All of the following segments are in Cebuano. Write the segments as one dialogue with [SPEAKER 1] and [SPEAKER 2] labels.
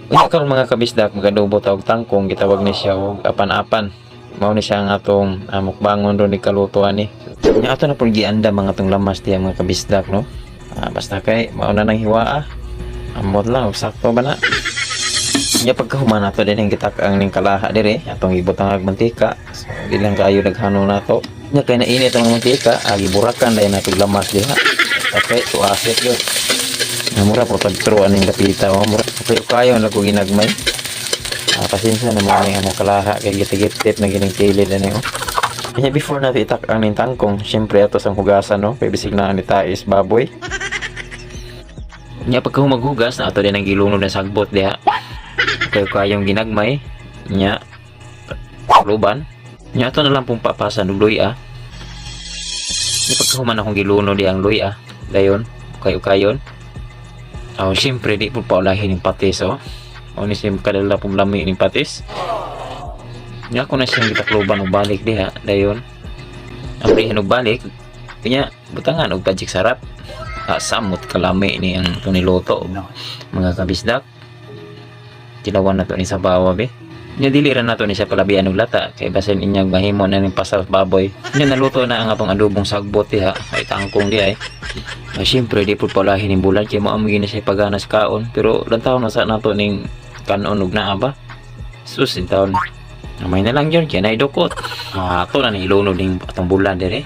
[SPEAKER 1] Unya karon, mga kabisdak, magadubo ta og tangkong, gitawag ni siya og apan-apan. Mao ni siya ang atong mukbangon ron ni kaluto ani. Nya ato na pud gianda mga atong lamas diya, mga kabisdak, no. Basta kay mao na nang hiwaa. Ambot lang og sakto ba na. Nya pagkahuman, ato din ang gitak-ang ning kalaha dire, atong gibutang og mantika. So di lang kaayo daghano nato. Nya kay nainit ang mantika, giburakan dayon nato lamas diha. Basta kay tuasit yun. Na mura po tag true aning dapita oh. Mura okay kayo na ko ginagmay. Pasensya na mo ni among kalaha kay gitigip-tip na gining kilid ani oh. Kanya before nato itak-ang ning tangkong, syempre ato sang hugasan, no, kay bisig na ni tais baboy. Nya pagka maghugas na, ato din ang gilunod na sagbot diha. Kay kayong ginagmay nya luban. Nya ato na lang pong papasan og luya. Nya pagkahuman akong gilunod di ang luya, dayon kayo kayon. Oh, syempre di po paulahin yung patis oh. O ni siya kadala pong lami ning patis. Nya ako na siyang gitakloban og balik diha, dayon. Abrihan og balik. Nya butangan og Magic Sarap. Samot kalami ni ang itong niluto, mga kabisdak. Tilawan na to ni sa bawa be. Nya dili ra nato ni siya palabian og lata kay basin inyang mahimo na ning pasal baboy. Nya naluto na ang atong adobong sagbot diha, ay tangkong diha eh. Syempre di pud paulahin ning bulad kay mao man gyud na siya paganas kaon, pero lantaw na sa nato ning kanon og naa ba. Sus, intawon. Amay na lang yun, kaya naidukot. Ato na ni ilunod ning atong bulad dire.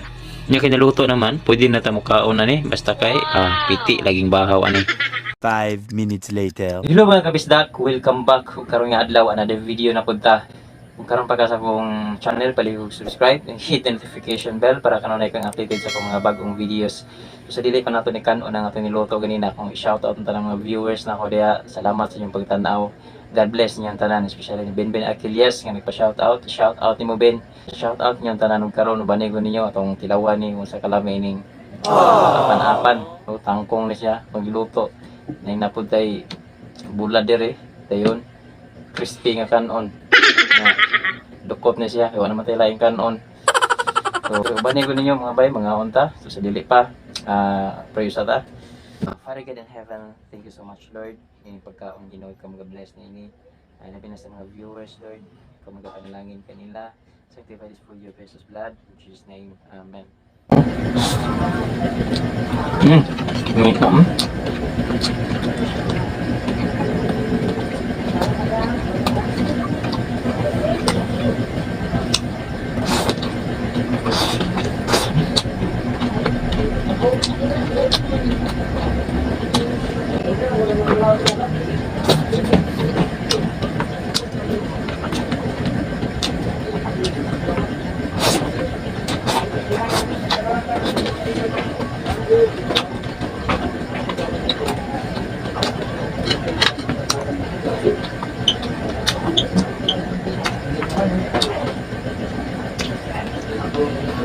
[SPEAKER 1] Nya kay naluto naman, pwede na ta mo kaon ani, basta kay piti laging bahaw ani.
[SPEAKER 2] 5 minutes later.
[SPEAKER 1] Hello, mga kabisdak, welcome back. Ug karon nga adlaw, another video na punta. Kung karon pa ka sa akong channel, palihog subscribe and hit the notification bell para kanunay kang updated sa akong mga bagong videos. So, sa dili pa nato ni kanon ang atong niluto ganina, kung i-shoutout ang tanang mga viewers na ako diha, salamat sa inyong pagtan-aw. God bless ninyong tanan, especially ni Ben Ben Achilles nga nagpa-shoutout. Shoutout nimo, Ben. Shoutout ninyong tanan ug karon ubani ko ninyo atong tilawan ni kung sa kalami ning apan-apan. O, tangkong ni siya magluto. Nay napuntay bulad dire, dayon crispy nga kanon na dukot na siya, wala naman tayo laing kanon. So ubani ko ninyo, mga bay, mga unta. So sa dili pa, pray sa ta. Father God in heaven, thank you so much, Lord, ini pagkaon, Ginoo, ikaw mag-bless niini. Ay labi na sa mga viewers, Lord, ikaw magapanalangin kanila. Sanctify this food your precious blood. In Jesus' name, amen.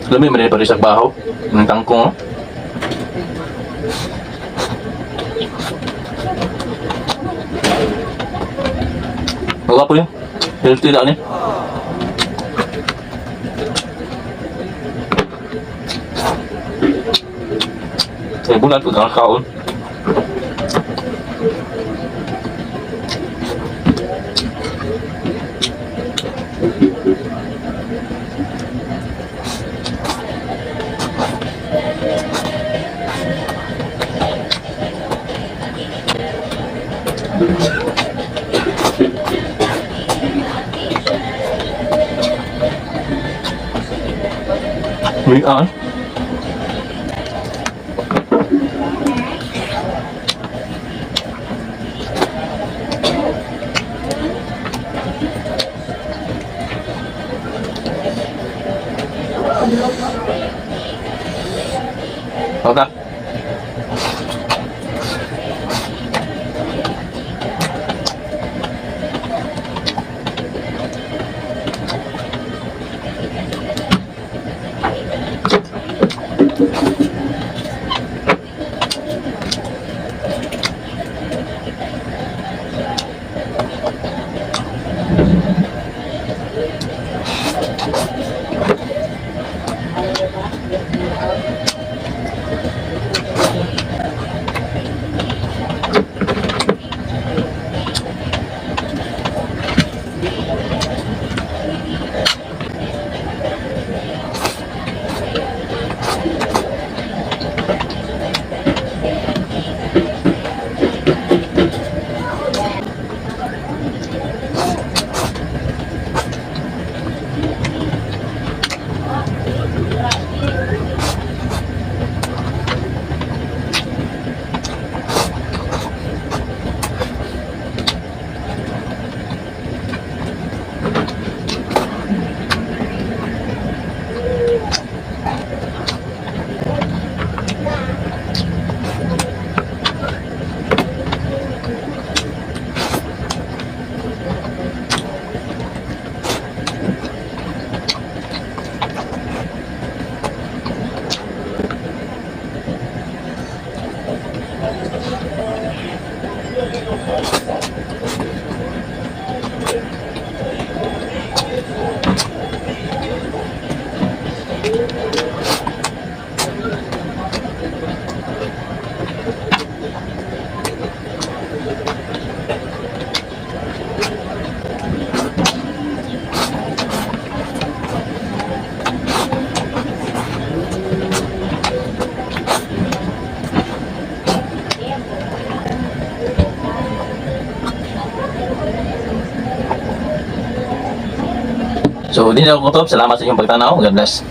[SPEAKER 1] Lami man pa rin sa bahaw. Ng kangkong, oh. Wala po yun. Healthy lang eh. Eh, bulan ko nakakaon. May ah. Okay. So, din ako kutob. Salamat sa inyong pagtanaw. God bless.